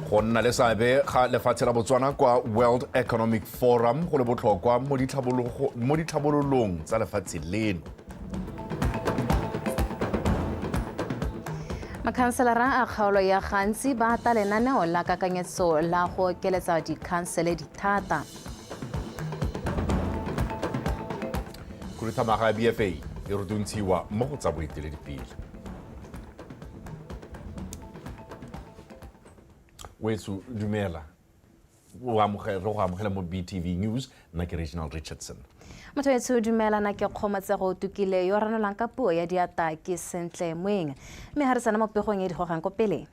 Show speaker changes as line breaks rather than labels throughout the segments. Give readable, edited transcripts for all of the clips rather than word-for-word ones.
Go nna le seabe ga lefatshe la Botswana kwa World Economic Forum go le botlhokwa mo ditlhabololong tsa lefatshe leno.
Makhanselara a kgaolo ya Gantsi ba ata lenaneo la kakanyetso la go okeletsa dikhansele dithata.
Khuduthamaga ya BFA e rutuntshiwa mo go tsa boeteledipele. Wetso, dumela. O amogela, re go amogela mo BTV News, nna ke Reginald Richardson.
Motho etsho dumela na ke Kgomotsego o tukile yo ranolang ka puo ya diata ke Sentle Moeng. Mme ga re tsena mo pegong e di gogang ko pele.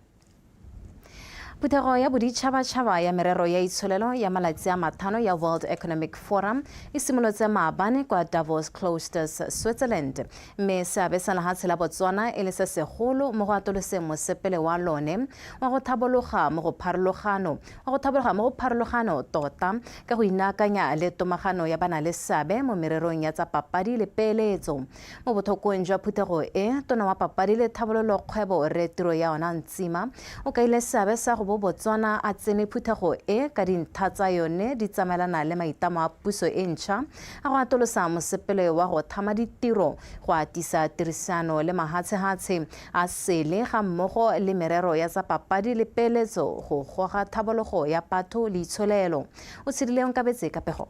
Phuthego ya boditšhabatšhaba ya merero ya itsholelo ya malatsi a mathano ya World Economic Forum e simolotse maabane kwa Davos Klosters, Switzerland. Mme seabe sa lehatshe la Botswana e le se segolo mo go atoloseng mosepele wa lone wa go thabologa mo go pharologano wa go thabologa mo go pharologano tota ka go inaakanya le tomagano ya banaleseabe mo mererong ya tsa papadi le peeletso. Mo bothokong jwa phuthego e, tona wa papadi le thabololo kgwebo Rre Tiroyaona Ntsima o kaile seabe sa go bo Botswana a tsene phuthego e ka dintlha tsa yone di tsamaelana le maitlamo a puso e ntšha a go atolosa mosepele wa go thama ditiro, go atisa tirisano le mahatshehatshe a sele ga mmogo le merero ya tsa papadi le peeletso go goga thabologo ya batho le itsholelo. O tshedile Onkabetse ka pego.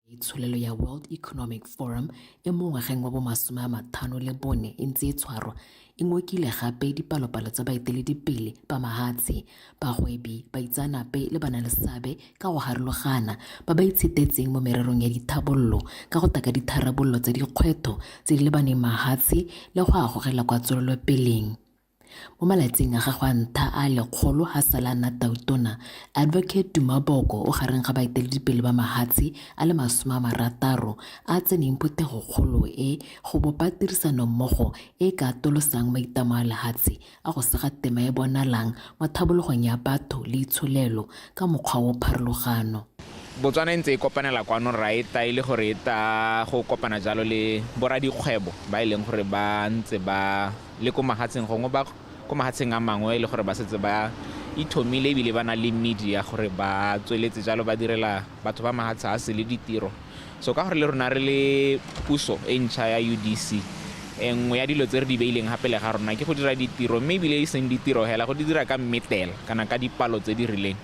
Itsholelo ya World Economic Forum e mo ngwageng wa bo 54 e ntse e tshwarwa, e ngokile gape dipalopalo tsa baeteledipele ba mahatshe, bagwebi, baitseanape le banaleseabe ka go harologana ba ba itshetetseng mo mererong ya dithabololo ka go taka ditharabololo tsa dikgwetho tse di lebaneng mahatshe le go a gogela kwa tswelelopeleng. Mo malatsing a gagwe a ntlha a 100 a sale a nna tautona, Advocate Duma Boko o gareng ga baeteledipele ba mahatshe a le 60 a a tseneng phuthegokgolo e go bopa tirisanommogo e e ka atolosang maitlamo a lehatshe a go sega tema e bonalang mo thabologong ya batho le itsholelo ka mokgwa o pharologano.
Botswana e ntse e kopanela kwano ra e ta e le gore e ta go kopana jalo le boradikgwebo ba e leng gore ba ntse ba le ko mahatsheng gongwe ba ko mahatsheng a mangwe e le gore ba setse ba ithomile ebile ba na le medi ya gore ba tsweletse jalo ba direla batho ba mahatshe a sele ditiro. So ka gore le rona re le puso e ntšha ya UDC, e nngwe ya dilo tse re di beileng ga pele ga rona ke go dira ditiro, mme ebile e seng ditiro hela, go di dira ka mmetela kana ka dipalo tse di rileng.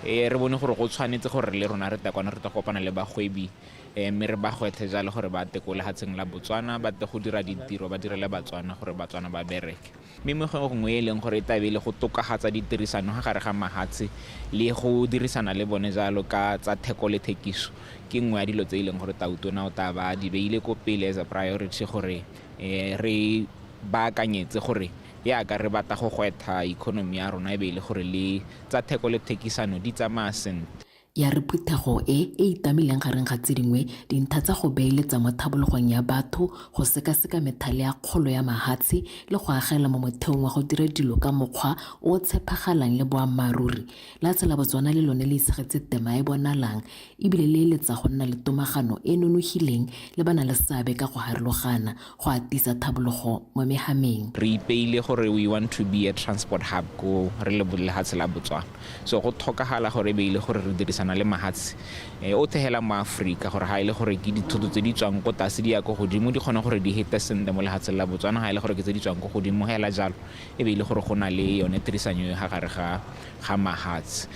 E re bone gore go tshwanetse gore le rona re tle kwano re tle go kopana le bagwebi mme re ba gwetlhe jalo gore ba tle ko lehatsheng la Botswana, ba tle go dira ditiro, ba direle Batswana gore Batswana ba bereke. Mme mo gongwe e leng gore e tlabe e le go tokagatsa ditirisano ga gare ga mahatshe le go dirisana le bone jalo ka tsa theko le thekiso ke nngwe ya dilo tse e leng gore Tautona o tla ba di beile ko pele as a priority gore re baakanyetse gore yaka re batla go gwetha economy ya rona e be e le gore le tsa theko le thekisano di tsamaya sentle.
Ya re phuthego e e itamileng gareng ga tse dingwe dintlha tsa go beeletsa mo thabologong ya batho, go sekaseka methale ya kgolo ya mahatshe le go agela mo motheong wa go dira dilo ka mokgwa o o tshephagalang le boammaaruri, lehatshe la Botswana le lone le isegetse tema e bonalang e bile le eletsa go nna le tomagano e nonogileng le ba-na-le-seabe ka go harologana go atisa thabologo mo mehameng.
Re ipeile gore we want to be a transport hub ko re le lehatshe la Botswana. So go thokagala gore e be e le gore re dirisana le mahatshe otlhe hela mo Aforika gore ha e le gore ke dithoto tse di tswang ko tlase di ya ko godimo di kgone gore di hete sentle mo lehatsheng la Botswana, ha e le gore ke tse di tswang ko godimo hela jalo e be e le gore go na le yone tirisanyo e ga gare ga ga mahatshe.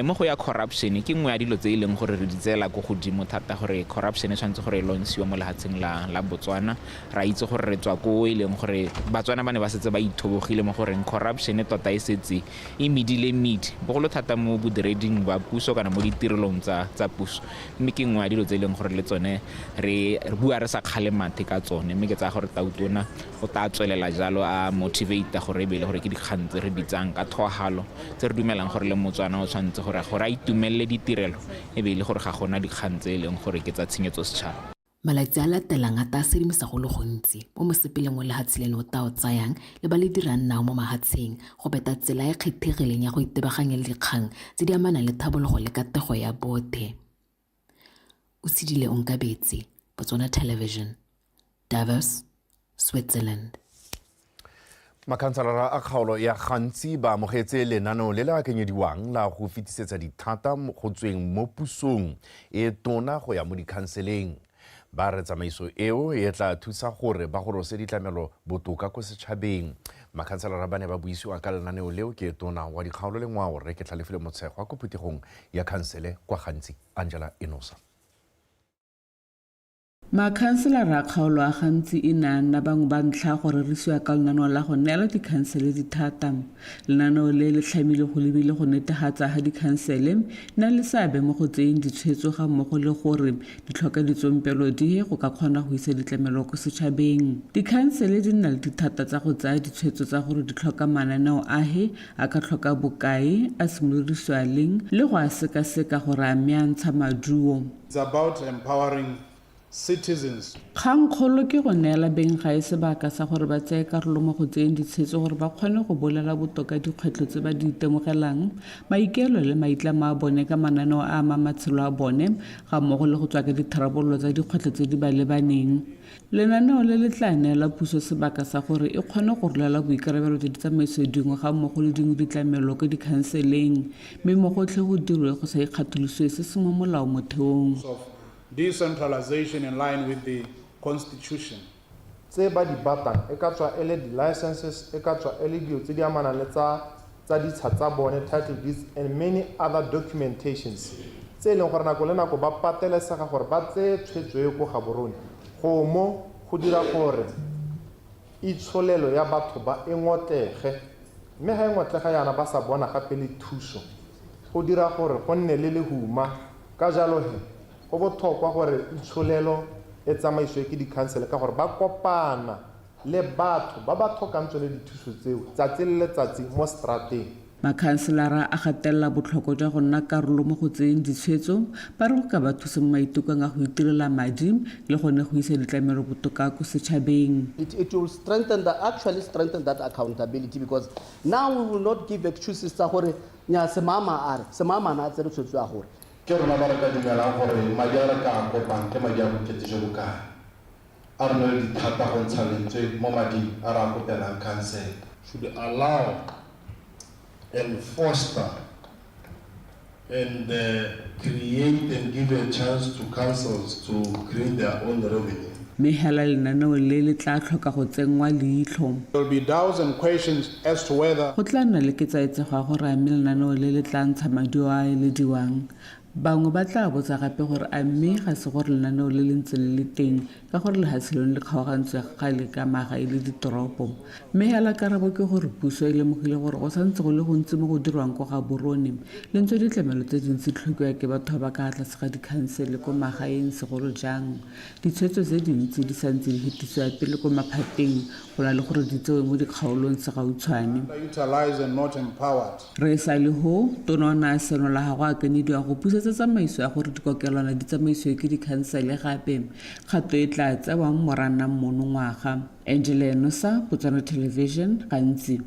Mo go ya corruption ke nngwe ya dilo tse e leng gore re di tseela ko godimo thata gore corruption e tshwanetse gore e lwantshiwe mo lehatsheng la la Botswana. Ra itse gore re tswa ko e leng gore Batswana ba ne ba setse ba ithobogile mo goreng corruption tota e setse e medile medi bogolo thata mo bodireding ba puso kana mo ditirelong tsa tsa puso. Mme ke nngwe ya dilo tse e leng gore le tsone re bua re sa kgale mathe ka tsone, mme ke tsaya gore Tautona o tla tswelela jalo a motivate gore e be e le gore ke dikgang tse re di tsayang ka tlhoahalo, tse re dumelang gore le Motswana o tshwanetse gore gore a itumelele ditirelo e be e le gore ga gona dikgang tse e leng gore ke tsa tshenyetso setšhaba.
Malatsi a latelang a taa sedimosa go le gontsi mo mosepeleng o lehatshe leno o taa o tsayang le ba le dirang nao mo mahatsheng go beta tsela e kgethegileng ya go itebaganya le dikgang tse di amanang le thabologo le katego ya bothe. O tshedile Onkabetse, Botswana Television, Davos, Switzerland.
Makhanselara a kgaolo ya Gantsi ba amogetse lenaneo le le akanyediwang la go fetisetsa dithata go tsweng mo pusong e tona go ya mo dikhanseleng. Ba re tsamaiso eo e tla thusa gore ba gorose ditlamelo botoka ko setšhabeng. Makhanselara ba ne ba buisiwa ka lenaneo leo ke tona wa dikgaolo le ngwao, Rre Ketlhalefile Motshegwa, ko phuthegong ya khansele kwa Gantsi. Angela Enosa.
Makhanselara a kgaolo a Gantsi e ne a nna bangwe ba ntlha go rerisiwa ka lenaneo la go neela dikhansele dithata. Lenaneo le le tlhamile go lebile go netefatsa ga dikhansele na le seabe mo go tseyeng ditshwetso ga mmogo le gore di tlhoka ditsompelo di go ka kgona go isa ditlamelo ko setšhabeng. Dikhansele di nna le dithata tsa go tsaya ditshwetso tsa gore di tlhoka mananeo ahe, a ka tlhoka bokae, a simolodisiwa leng le go a sekaseka gore a mme a ntsha maduo.
It's about empowering citizens.
Kgangkgolo ke go neela beng gae sebaka sa gore ba tseye karolo mo go tseyeng ditshwetso gore ba kgone go bolela botoka dikgwetlho tse ba di itemogelang, maikaelelo le maitlamo a bone ka mananeo a amang matshelo a bone, ga mmogo le go tswa ka ditharabololo tsa dikgwetlho tse di ba lebaneng. Lenaneo le le tla neela puso sebaka sa gore e kgone go rolela boikarabelo jwa ditsamaiso dingwe ga mmogo le dingwe ditlamelo ko dikhanseleng, mme mo gotlhe go dirwe go sa ikgatholosiwe se se mo molaomotheong.
Decentralization in line with the constitution.
Tse ba di batlang e ka tswa e le di-licenses, e ka tswa e le dilo tse di amanang le tsa ditsha tsa bone, title deeds and many other documentations tse e leng gore nako le nako ba patelesega gore ba tseye tshwetso e ko Gaborone. Go mo go dira gore itsholelo ya batho ba e ngotlege, mme ga e ngotlega yana ba sa bona gape le thuso, go dira gore go nne le lehuma. Ka jalo he, go botlhokwa gore itsholelo e tsamaisiwe ke dikhansele ka gore ba kopana le batho ba ba tlhokang tsone dithuso tseo tsatsi le letsatsi mo strateng.
Makhanselara a gatelela botlhokwa jwa go nna karolo mo go tseyeng ditshwetso, ba re go ka ba thusa mo maitekong a go itirela madi le gone go isa ditlamelo botoka ko setšhabeng.
It will actually strengthen that accountability, because now we will not give excuses tsa gore nya semama a re semama na tsere tshwetso ya gore
ke rona ba re ka dumelang gore madi a re ka kopang ke madi a bokete jo bokae, a re ne le dithata go ntsha lentswe mo mading a re a kopelang khansele.
Should allow and foster and create and give a chance to councils to create their own revenue.
Mme hela lenaneo le le tla tlhoka go tsenngwa leitlho.
There will be doubts and questions as to whether
go tla nna le ketsaetsego ya gore a mme lenaneo le le tla ntsha maduo a a elediwang. Bangwe ba tla botsa gape gore a mme ga se gore lenaneo le le ntse le le teng ka gore lehatshe lone le kgaogantswe gale ka magae le ditoropo. Mme hela karabo ke gore puso e lemogile gore go santse go le gontsi mo go dirwang ko Gaborone, le ntse ditlamelo tse dintsi tlhokiwa ke batho ba ba ka tlase ga dikhansele ko magaeng segolo jang. Ditshwetso tse dintsi di santse di fetisiwa pele ko maphateng go na le gore di tsewe mo dikgaolong segautshwane.
Underutilized and not empowered.
Re sa le ho, tona o ne a senola ga go akanyediwa go busetsa tsamaiso ya gore dikokelwana di tsamaisiwe ke dikhansele gape, kgato e tla tsewang Moranang monongwaga. Angela Enosa, Botswana Television, Gantsi.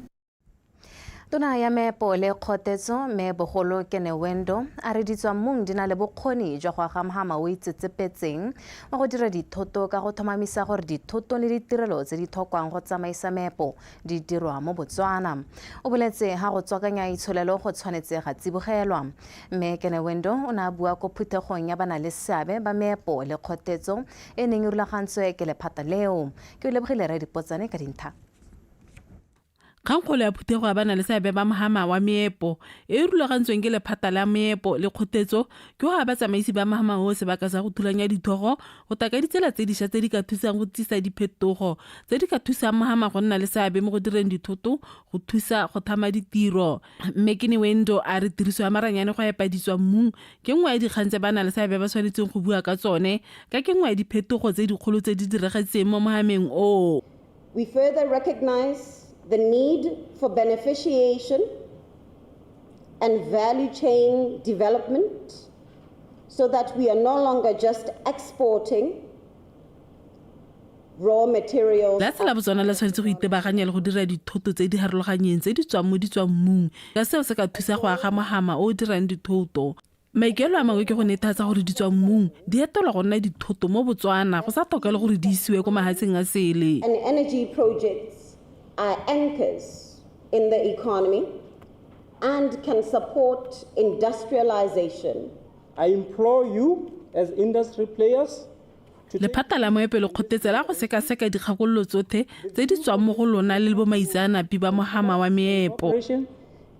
Tona ya meepo le kgotetso mme bogolo Kenewendo a re ditswammung di na le bokgoni jwa go aga mohama o itsetsepetseng wa go dira dithoto ka go tlhomamisa gore dithoto le ditirelo tse di tlhokwang go tsamaisa meepo di dirwa mo Botswana. O boletse ha go tswakanya itsholelo go tshwanetse ga tsibogelwa. Mme Kenewendo o ne a bua ko phuthegong ya bana le seabe ba meepo le kgotetso e neng e rulagantswe ke lephata leo. Ke o lebogile Rre Dipotsane ka dintlha.
Kgangkgolo ya phuthego ya bana le seabe ba mohama wa meepo e e rulagantsweng ke lephata la meepo le kgotetso ke go aba batsamaisi ba mohama oo sebaka sa go thulanya dithogo go taka ditsela tse dišwa tse di ka thusang go tsisa diphetogo tse di ka thusang mohama go nna le seabe mo go direng dithoto go thusa go thama ditiro. Mme Kenewendo a re tiriso ya maranyane go epa ditswammung ke nngwe ya dikgang tse ba nang le seabe ba tshwanetseng go bua ka tsone ka ke nngwe ya diphetogo tse dikgolo tse di diragetseng mo mohameng oo.
We further recognize the need for beneficiation and value chain development so that we are no longer just exporting raw materials.
La tsela Botswana le tshwanetse go itebaganya le go dira dithoto tse di harologanyeng tse di tswang mo ditswammung, ka seo se ka thusa go aga mohama o o dirang dithoto. Maikaelelo a mangwe ke go netefatsa gore ditswammung di etelwa go nna dithoto mo Botswana go sa tlhokege gore di isiwe ko mahatsheng a sele.
And energy projects are anchors in the economy and can support industrialization.
I implore you as industry players.
Lephata la moepo le kgothetse la go sekaseka dikgakololo tsothe tse di tswang mo go lona le le bomaitseanape ba mohama wa meepo.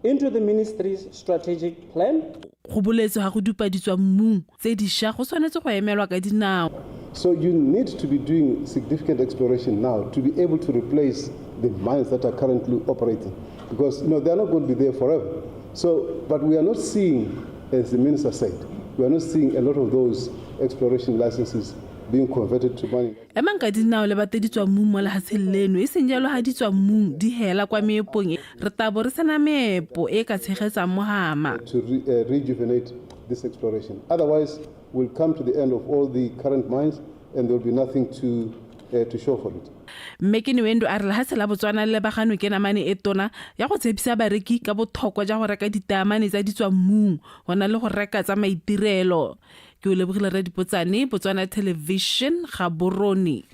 Into the ministry's strategic plan.
Go boletswe ga go dupa ditswammung tse dišwa go tshwanetse go emelwa ka dinao.
So you need to be doing significant exploration now to be able to replace the mines that are currently operating, because they are not going to be there forever. So, but we are not seeing, as the minister said, we are not seeing a lot of those exploration licenses being converted to money.
Emang ka dinao le bate ditswammung mo lehatsheng leno, e seng jalo ha ditswammung di hela kwa meepong, re tla bo re sena meepo e ka tshegetsang mohama.
To rejuvenate this exploration. Otherwise, we'll come to the end of all the current mines and there will be nothing to show for it.
Mme ke Newendo a re lehatshe la Botswana le lebaganwe ke namane e tona ya go tshepisa bareki ka botlhokwa jwa go reka ditaamane tsa ditswammung go na le go reka tsa maitirelo. Ke o lebogile Radipotsane, Botswana Television, Gaborone.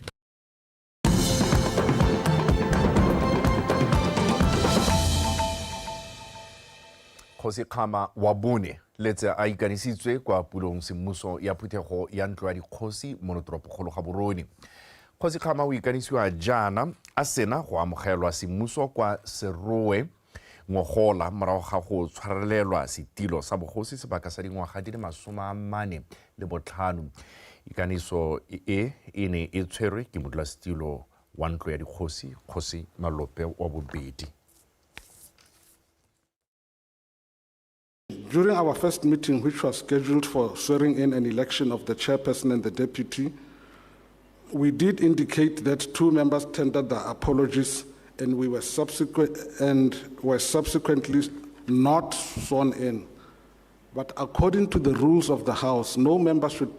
Kgosi Kgama wa bone letse a ikanisitswe kwa pulong semmuso ya phuthego ya ntlo ya dikgosi mo toropokgolo Gaborone. Kgosi Kgama o ikanisiwa jaana a sena go amogelwa semmuso kwa Serowe ngogola morago ga go tshwarelelwa setilo sa bogosi sebaka sa dingwaga di le 45. Ikaniso e e ne e tshwerwe ke modulasetilo wa ntlo ya dikgosi, Kgosi Malope wa bobedi.
During our first meeting, which was scheduled for swearing in and election of the chairperson and the deputy, we did indicate that two members tendered their apologies and we were subsequently not sworn in. But according to the rules of the House, no member should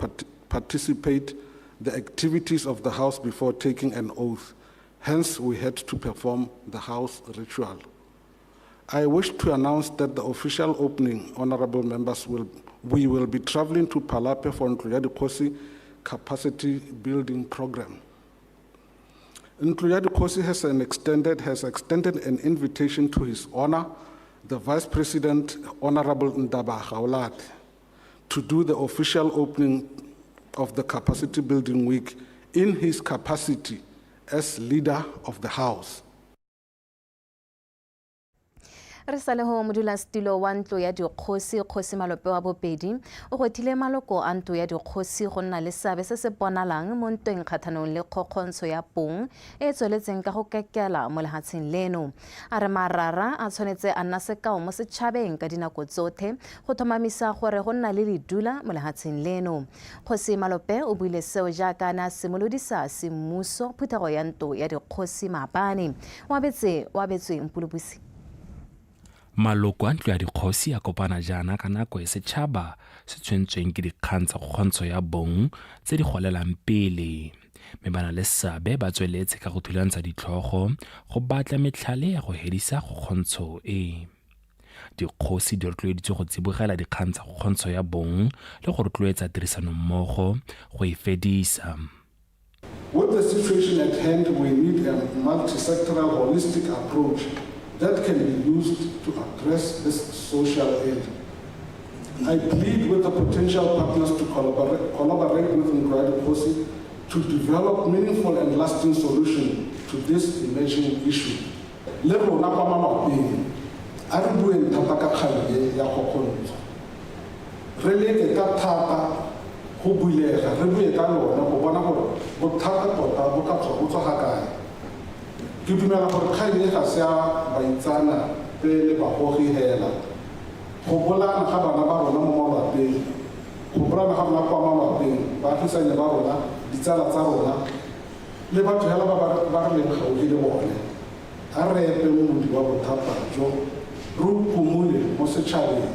participate the activities of the House before taking an oath. Hence, we had to perform the House ritual. I wish to announce that the official opening, honorable members, we will be traveling to Palapye for Ntlo ya Dikgosi capacity building program. Ntlo ya Dikgosi has extended an invitation to His Honor, the Vice President, Honorable Ndaba Gaolathe, to do the official opening of the Capacity Building Week in his capacity as leader of the House.
Re sa le ho modulasetilo wa ntlo ya dikgosi, Kgosi Malope wa bobedi, o gwetlhile maloko a ntlo ya dikgosi go nna le seabe se se bonalang mo ntweng kgatlhanong le kgokgontsho ya bong e e tsweletseng ka go kekela mo lehatsheng leno. A re marara a tshwanetse a nna sekao mo setšhabeng ka dinako tsothe go tlhomamisa gore go nna le ledula mo lehatsheng leno. Kgosi Malope o buile seo jaaka a ne a simolodisa semmuso phuthego ya ntlo ya dikgosi maabane. O abetswe Mpulubusi.
Maloko a ntlo ya dikgosi a kopana jaana ka nako e setšhaba se tshwentsweng ke dikgang tsa kgokgontsho ya bong tse di golelang pele, mme ba na le seabe ba tsweletse ka go thulantsha ditlhogo go batla metlhale ya go hedisa kgokgontsho e. Dikgosi di rotloeditswe go tsibogela dikgang tsa kgokgontsho ya bong le go rotloetsa tirisanommogo go e fedisa.
With the situation at hand, we need a multi-sectoral holistic approach that can be used to address this social ill. I plead with the potential partners to collaborate with Ntlo ya Dikgosi to develop meaningful and lasting solutions to this emerging issue. Le rona kwa malapeng, a re bueng thata ka kgang e ya kgokgontsho. Re leke ka thata go bulega, re bue ka lona go bona gore bothata tota bo ka tswa bo tswa ga kae. Ke dumela gore kgang e ga se ya baitsana pe le bagogi hela. Go bolaana ga bana ba rona mo malapeng, go bolaana ga rona kwa malapeng, baagisani ba rona, ditsala tsa rona, le batho hela ba re leng gaufi le bone. A re epeng modi wa bothata jo, re o phumole mo setšhabeng.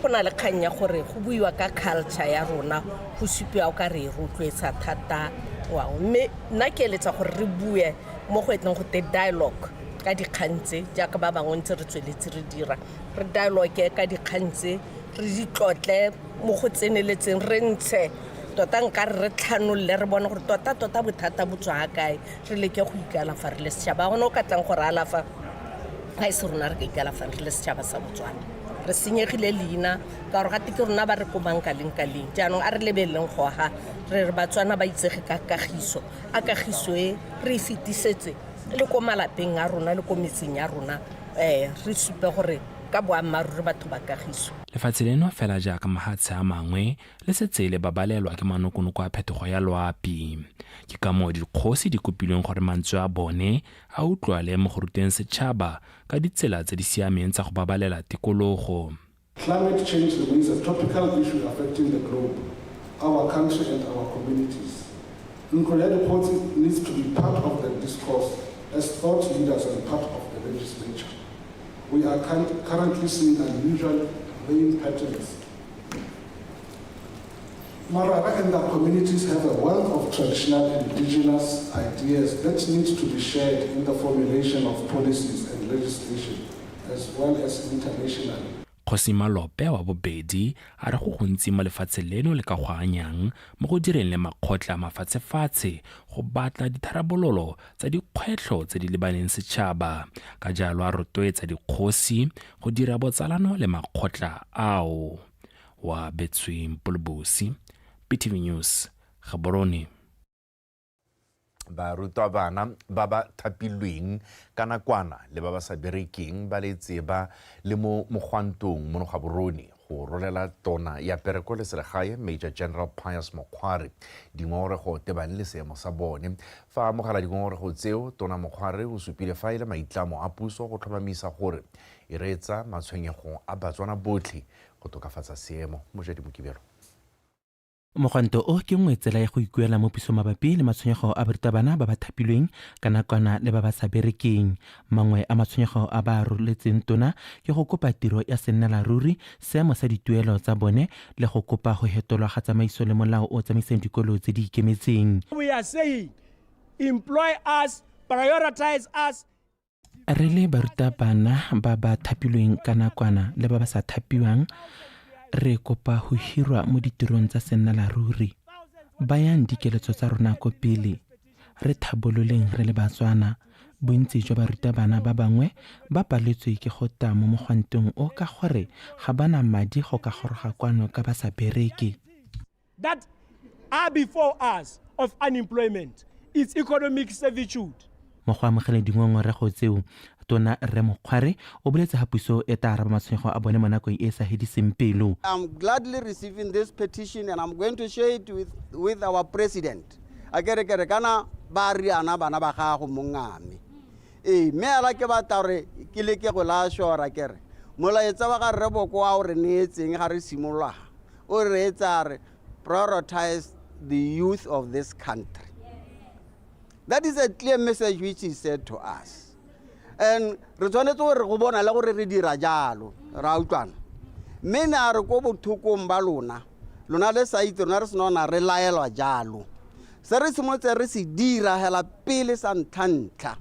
Go na le kgang ya gore go buiwa ka culture ya rona, go supiwa o ka re e rotloetsa thata ngwao. Mme nna ke eletsa gore re bue mo go etleng go te dialogue ka dikgang tse, jaaka ba bangwe ntse re tsweletse re dira. Re dialogue ka dikgang tse, re di tlotle mo go tseneletseng, re ntshe Tota nka re re tlhanolole re bone gore tota-tota bothata bo tswa kae, re leke go ikalafa re le setšhaba. Gone o ka tlang gore alafa ga e se rona re ka ikalafang re le setšhaba sa Botswana. Re senyegile leina ka gore gate ke rona ba re komang ka leng ka leng. Jaanong a re lebeleleng go aga re re Batswana ba itsege ka kagiso, a kagiso e re e fetisetse le ko malapeng a rona le ko metseng ya rona, re supe gore ka boammaaruri batho ba kagiso.
Lefatshe leno fela jaaka mahatshe a mangwe le setse le babalelwa ke manokonoko a phetogo ya loapi. Ke ka moo dikgosi di kopilweng gore mantswe a bone a utlwale mo go ruteng setšhaba ka ditsela tse di siameng tsa go babalela tikologo.
Climate change remains a topical issue affecting the globe, our country and our communities. Ntlo ya Dikgosi needs to be part of the discourse as thought leaders and part of the legislature. We are currently seeing unusual rain patterns. Marara and the communities have a wealth of traditional indigenous ideas that need to be shared in the formulation of policies and legislation, as well as internationally.
Kgosi Malope wa bobedi a re go gontsi mo lefatsheng leno le ka go anyang mo go direng le makgotla a mafatshefatshe go batla ditharabololo tsa dikgwetlho tse di lebaneng setšhaba, ka jalo a rotloetsa dikgosi go dira botsalano le makgotla ao. Wa Betsweng Polobosi, BTV News, Gaborone.
Barutabana ba ba thapilweng ka nakwana le ba ba sa berekeng ba letse ba le mo mogwantong mono Gaborone go rolela tona ya pereko le selegae Major General Pius Mokgware dingongorego tebang le seemo sa bone. Fa amogela dingongorego tseo, tona Mokgware o supile fa e le maitlamo a puso go tlhomamisa gore e reetsa matshwenyego a Batswana botlhe go tokafatsa seemo. Mojadi Mokibelo.
Mogwanto o ke nngwe tsela ya go ikuela mo pusong mabapi le matshwenyego a barutabana ba ba thapilweng ka nakwana le ba ba sa berekeng. Mangwe a matshwenyego a ba a roletseng tona ke go kopa tiro ya sennela ruri, seemo sa dituelo tsa bone le go kopa go hetolwa ga tsamaiso le molao o tsamaisang dikolo tse di ikemetseng.
We are saying employ us, prioritize us.
Re le barutabana ba ba thapilweng ka nakwana le ba ba sa thapiwang, re kopa go hirwa mo ditirong tsa sennalaruri. Bayang dikeletso tsa rona ko pele, re thabololeng re le Batswana. Bontsi jwa barutabana ba bangwe ba paletswe ke go ta mo mogwantong o ka gore ga ba na madi go ka goroga kwano ka ba sa bereke.
That are before us of unemployment, it's economic servitude.
Mo go amogeleng dingongorego tseo, Tona Rre Mokgware o boletse ha puso e tla araba matshwenyego a bone mo nakong e e sa hediseng pelo.
I'm gladly receiving this petition and I'm going to share it with our president. A ke re ke re kana ba riana bana ba gago mongame. Ee, mme ala ke batla gore ke leke go la shora ke re molaetsa wa ga Rre Boko a o re neetseng ga re simolola o re etsa re prioritize the youth of this country. That is a clear message which he said to us. And re tshwanetse gore go bona le gore re dira jalo, ra utlwana. Mme ne a re ko bothokong ba lona, lona le sa itse rona re sena re laelwa jalo. Se re simolotse re se dira hela pele sa ntlha-ntlha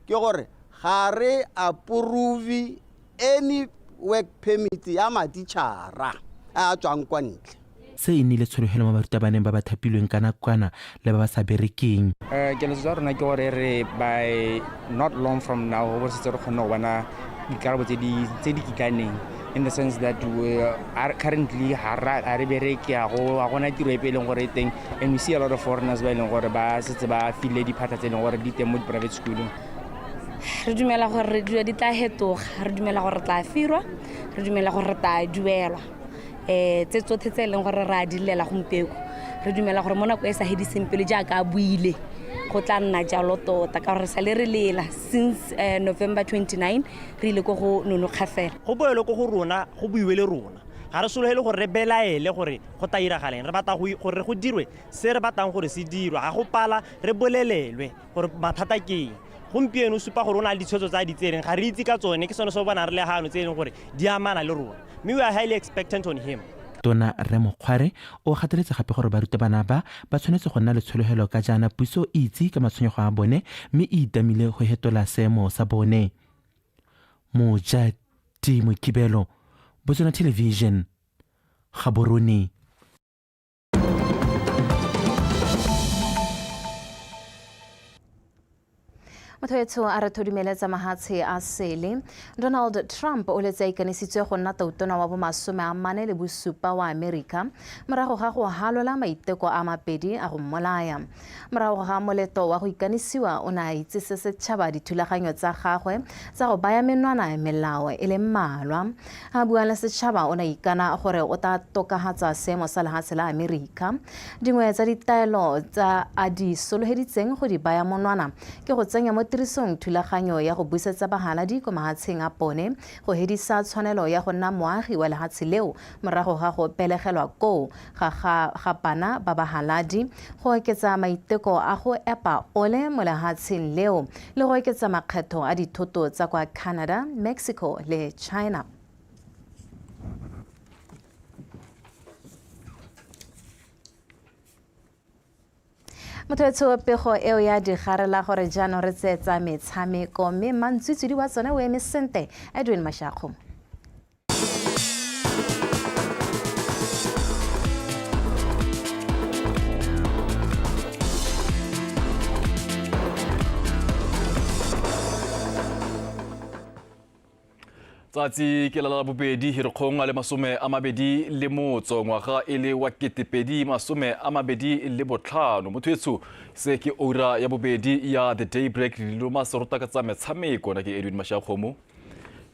ke gore ga re approve any work permit ya matitšhara a a tswang kwa ntle.
Se e nnile tshologelo mo barutabaneng ba ba thapilweng ka nakwana le ba ba sa berekeng.
Keletso tsa rona ke gore re by not long from now go bo setse re kgone go bona dikarabo tse di kitlaneng, in the sense that we are currently ga re bereke, ga gona tiro epe e leng gore e teng, and we see a lot of foreigners ba e leng gore ba setse ba file diphatlha tse e leng gore di teng mo di-private schoolong.
Re dumela gore re dilo di tla hetoga, re dumela gore re tla firwa, re dumela gore re tla duelwa. Tse tsotlhe tse e leng gore re a di llela gompieno, re dumela gore mo nako e sa hediseng pelo jaaka a buile, go tla nna jalo tota, ka gore re sale re lela since November 29 re ile ko go Nonokgafela.
Go boelwe ko go rona, go buiwe le rona. Ga re sologele gore re belaele gore go tla iragaleng, re batla gore go dirwe se re batlang gore se dirwe. Ga go pala re bolelelwe gore mathata ke eng. Gompieno o supa gore o na le ditshwetso tse a di tsereng, ga re itse ka tsone, ke sone se o bonang re le gano tse e leng gore di amana le rona. Mme we are highly expectant on him.
Tona Rre Mokgware o gateletse gape gore barutabana ba ba tshwanetse go nna le tshologelo ka jaana puso e itse ka matshwenyego a bone mme e itamile go hetola seemo sa bone. Mojati Mokibelo, Botswana Television, Gaborone.
Motho etsho a re thodumeletsa mahatshe a sele. Donald Trump o letse a ikanisitswe go nna tautona wa bo 47 wa Amerika morago ga go halola maiteko a mapedi a go mmolaya. Morago ga moleto wa go ikanisiwa o ne a itsise setšhaba dithulaganyo tsa gagwe tsa go baya menwana melao e le mmalwa. A bua le setšhaba o ne a ikana gore o tla tokafatsa seemo sa lehatshe la Amerika. Dingwe tsa ditaelo tsa a di sologeditseng go di baya monwana ke go tsenya mo tirisong thulaganyo ya go busetsa bahaladi ko mahatsheng a bone, go hedisa tshwanelo ya go nna moagi wa lehatshe leo morago ga go belegelwa koo ga bana ba bahaladi, go oketsa maiteko a go epa ole mo lehatsheng leo le go oketsa makgetho a dithoto tsa kwa Canada, Mexico le China. Motho etsho pego eo ya digarela gore jaanong re tseetsa metshameko mme mantswitswidi wa tsone o eme sente Edwin Mashakgo.
Tsatsi ke la bobedi Hirikgong a le 28 ngwaga e le wa 2025. Motho etsho se ke ura ya bobedi ya The Daybreak loma serota ka tsa metshameko na ke Edwin Mashakgomo.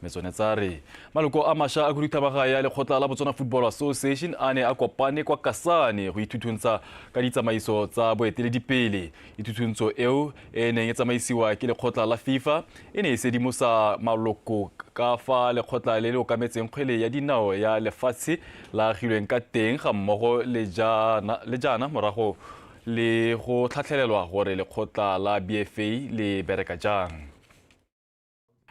Metsone tsa re maloko a masha a khuduthamaga ya lekgotla la Botswana Football Association a ne a kopane kwa Kasane go ithuthuntsa ka ditsamaiso tsa boeteledipele. Ithuthuntso eo e neng e tsamaisiwa ke lekgotla la FIFA e ne e sedimosa maloko ka fa lekgotla le le okametseng kgwele ya dinao ya lefatshe la agilweng ka teng ga mmogo le jaana morago le go tlhatlhelelwa gore lekgotla la BFA le bereka jang.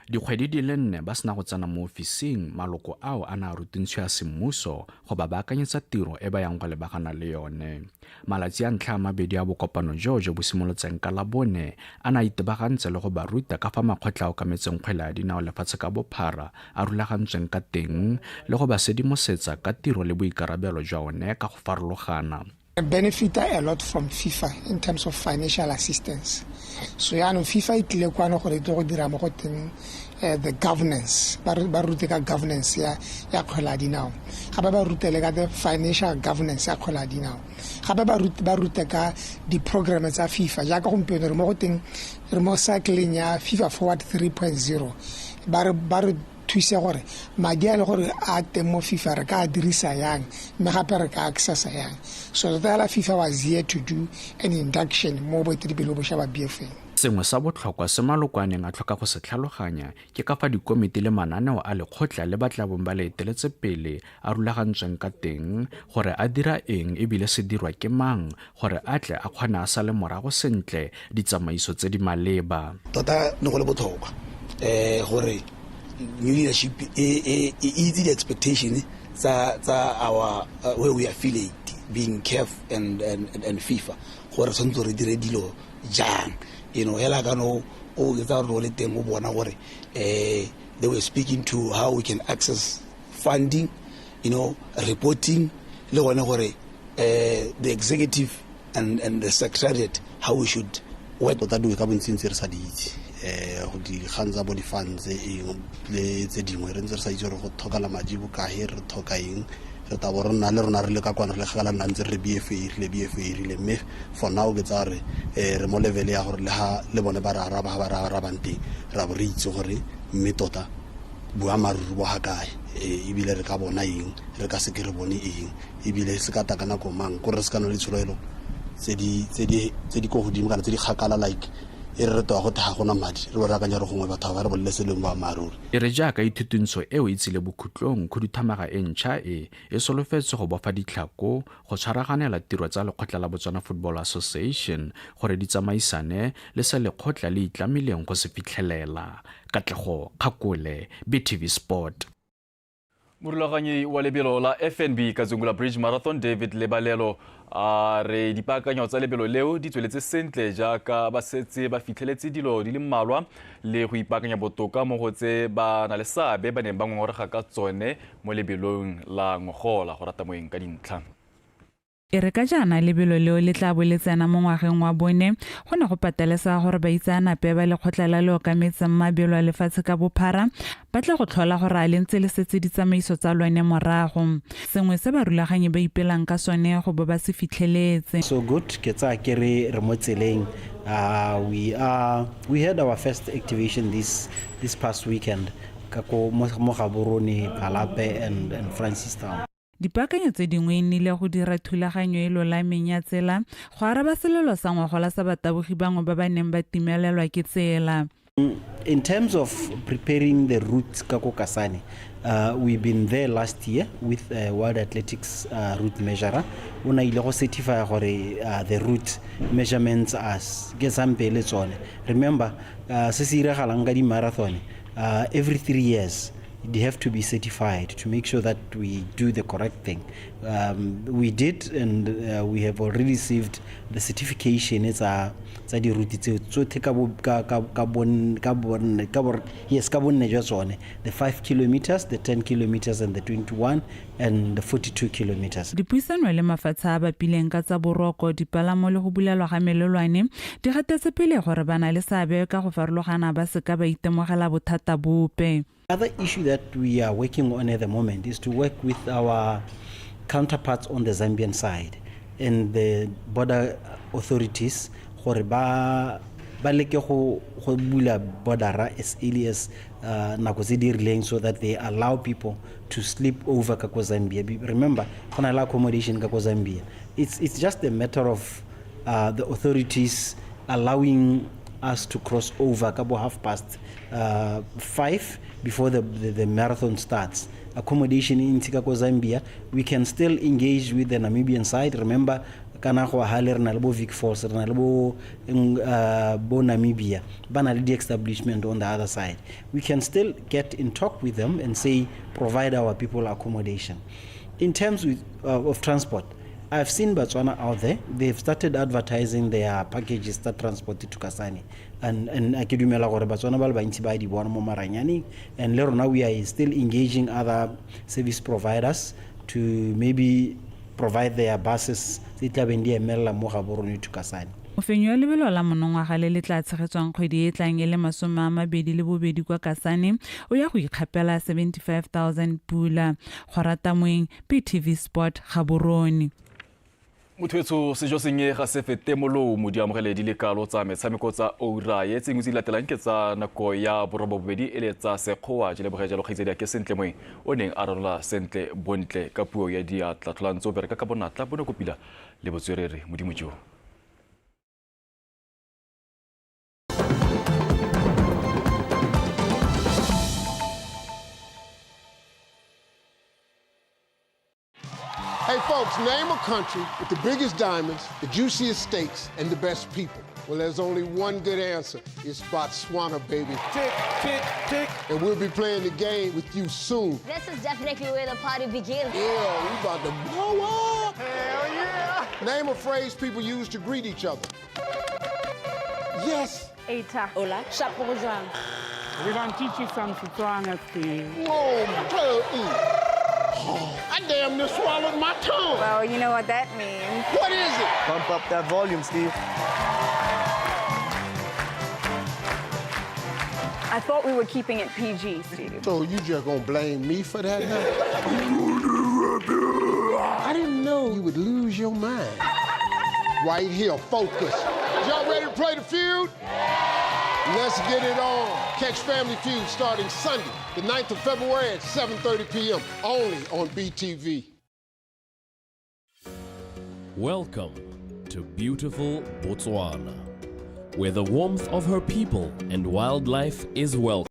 Dikgwedi di le 4 ba sena go tsena mo ofising, maloko ao a ne a rutuntshiwa semmuso go ba baakanyetsa tiro e ba yang go lebagana le yone. Malatsi a ntlha a mabedi a bokopano jo bo simolotseng ka Labone a ne a itebagantse le go ba ruta ka fa makgotla a okametseng kgwele ya dinao lefatshe ka bophara a rulagantsweng ka teng le go ba sedimosetsa ka tiro le boikarabelo jwa one ka go farologana.
Benefit a lot from FIFA in terms of financial assistance. So yaanong FIFA e tlile kwano gore e tle go dira mo go teng the governance, ba rute ka governance ya kgwele ya dinao, gape ba rute le ka the financial governance ya kgwele ya dinao, gape ba rute ka di-programme tsa FIFA. Jaaka gompieno re mo go teng re mo cycling ya FIFA Forward 3.0, ba re thuse gore madi a le gore a teng mo FIFA re ka a dirisa yang mme gape re ka accessa yang. So tota fela FIFA was here to do an induction mo boeteledipele bo bošwa ba BFA.
Sengwe sa botlhokwa se maloko a neng a tlhoka go se tlhaloganya ke ka fa dikomiti le mananeo a lekgotla le ba tla bong ba le eteletse pele a rulagantsweng ka teng, gore a dira eng ebile se dirwa ke mang, gore a tle a kgone a sale morago sentle ditsamaiso tse di maleba.
Tota ne go le botlhokwa gore new leadership e itse the expectation tsa our where we affiliate being CAF and FIFA gore tshwanetse re dire dilo jang. You know, hela ka no o etsa re le teng o bona gore they were speaking to how we can access funding, you know, reporting le gone gore the executive and the secretariat how we should work.
Tota dingwe ka bontsi ntse re sa di itse, go dikgang tsa bo di-funds eng le tse dingwe re ntse re sa itse gore go tlhokala madi bokae, re tlhoka eng, re tabo re nna le rona re le ka kwana re le kgakala nna ntse re BFA rile BFA rile, mme for now ke tsaya re re mo level ya gore le ha le bone ba re araba ha ba re arabang teng ra bo re itse gore mme tota boammaaruri bo ga kae, ebile re ka bona eng, re ka seke re bone eng, ebile se ka ta ka nako mang, kore re se ka nna le tsholofelo tse di ko godimo kana tse di kgakala like e re toa go ga gona madi re bo re akanya gore gongwe batho ba re bolele se leng boammaaruri.
E re jaaka ithutuntsho eo e tsile bokhutlong, khuduthamaga e ntšha e solofetse go bofa ditlhako go tshwaraganela tiro tsa lekgotla la Botswana Football Association gore di tsamaisane le se lekgotla le itlamileng go se fitlhelela. Katlego Kgakole, BTV Sport.
Morulaganyi wa lebelo la FNB Kazungula Bridge Marathon David Lebalelo a re dipaakanyo tsa lebelo leo di tsweletse sentle jaaka ba setse ba fitlheletse dilo di le mmalwa le go ipaakanya botoka mo go tse ba na le seabe ba neng ba ngongorega ka tsone mo lebelong la ngogola. Go rata moeng ka dintlha.
E re ka jaana lebelo leo le tla bo le tsena mo ngwageng wa bone, go ne go patelesega gore baitseanape ba lekgotla la le okametseng mabelo a lefatshe ka bophara ba tle go tlhola gore a le ntse le setse ditsamaiso tsa lone morago. Sengwe se barulaganyi ba ipelang ka sone go bo ba se fitlheletse.
So good, ke tsaya ke re re mo tseleng. We are we had our first activation this past weekend ka ko mo Gaborone, Palape and Francistown.
Dipaakanyo tse dingwe e nnile go dira thulaganyo e lolameng ya tsela go araba selelo sa ngwagola sa batabogi bangwe ba ba neng ba timelelwa ke tsela.
In terms of preparing the route ka ko Kasane, we've been there last year with World Athletics route measurer. O na ile go certify gore the route measurements are ke sampe le tsone. Remember, se se iragalang ka di-marathon, every 3 years they have to be certified to make sure that we do the correct thing. We did, and we have already received the certification tsa di-route tseo tsotlhe ka bo ka ka ka bon ka bonne ka bo yes ka bonne jwa tsone, the 5 kilometers, the 10 kilometers and the 21 and the 42 kilometers.
Dipuisano le mafatshe a bapileng ka tsa boroko, dipalamo le go bulelwa ga melelwane di gatetse pele gore ba na le seabe ka go farologana ba seka ba itemogela bothata bope.
Other issue that we are working on at the moment is to work with our counterparts on the Zambian side and the border authorities gore ba leke go bula bordera as early as nako tse di rileng so that they allow people to sleep over ka ko Zambia. Remember, go na le accommodation ka ko Zambia. It's just a matter of the authorities allowing us to cross over ka bo half past 5 before the marathon starts. Accommodation in ka ko Zambia, we can still engage with the Namibian side. Remember, kana go hale re na le bo Vic Falls, re na le bo Namibia, ba na le di-establishment on the other side. We can still get in talk with them and say, provide our people accommodation. In terms of transport, I've seen Botswana out there. They've started advertising their packages that transport to Kasane. And ke dumela gore Botswana ba le bantsi ba di bona mo maranyaneng. And le rona we are still engaging other service providers to maybe provide their buses tse tlabeng di emelela mo Gaborone to Kasane.
Mofenyi wa lebelo la monongwaga le le tla tshegetswang kgwedi e tlang e le 22 kwa Kasane o ya go ikgapela 75 000 pula. Go rata moeng, BTV Sport, Gaborone.
Motho etsho, sejo sennye ga se fete molomo. Di amogele di le kalo tsa metshameko tsa oura e tsengwe tse di latelang ke tsa nako ya 8:30 e le tsa sekgowa. Je leboge jalo kgaitsedi ke Sentle Moeng o neng a ranola sentle bontle ka puo ya diatla. Tlhola ntse o bereka ka bonatla, bonokopila le botswerere. Modimo jo.
Hey, folks, name a country with the biggest diamonds, the juiciest steaks, and the best people. Well, there's only one good answer. It's Botswana, baby.
Tick, tick, tick.
And we'll be playing the game with you soon.
This is definitely where the party begins.
Yeah, we about to blow up.
Hell yeah.
Name a phrase people use to greet each other. Yes.
Eta. Hola.
We're gonna teach you some Setswana, Steve.
Whoa, I damn near swallowed my tongue.
Well, you know what that means.
What is it?
Pump up that volume, Steve.
I thought we were keeping it PG, Steve.
So you just gonna blame me for that now? I didn't know you would lose your mind. Right here, focus. Y'all ready to play the feud? Let's get it on. Catch Family Feud starting Sunday, the 9th of February at 7:30 p.m. only on BTV.
Welcome to beautiful Botswana, where the warmth of her people and wildlife is welcome.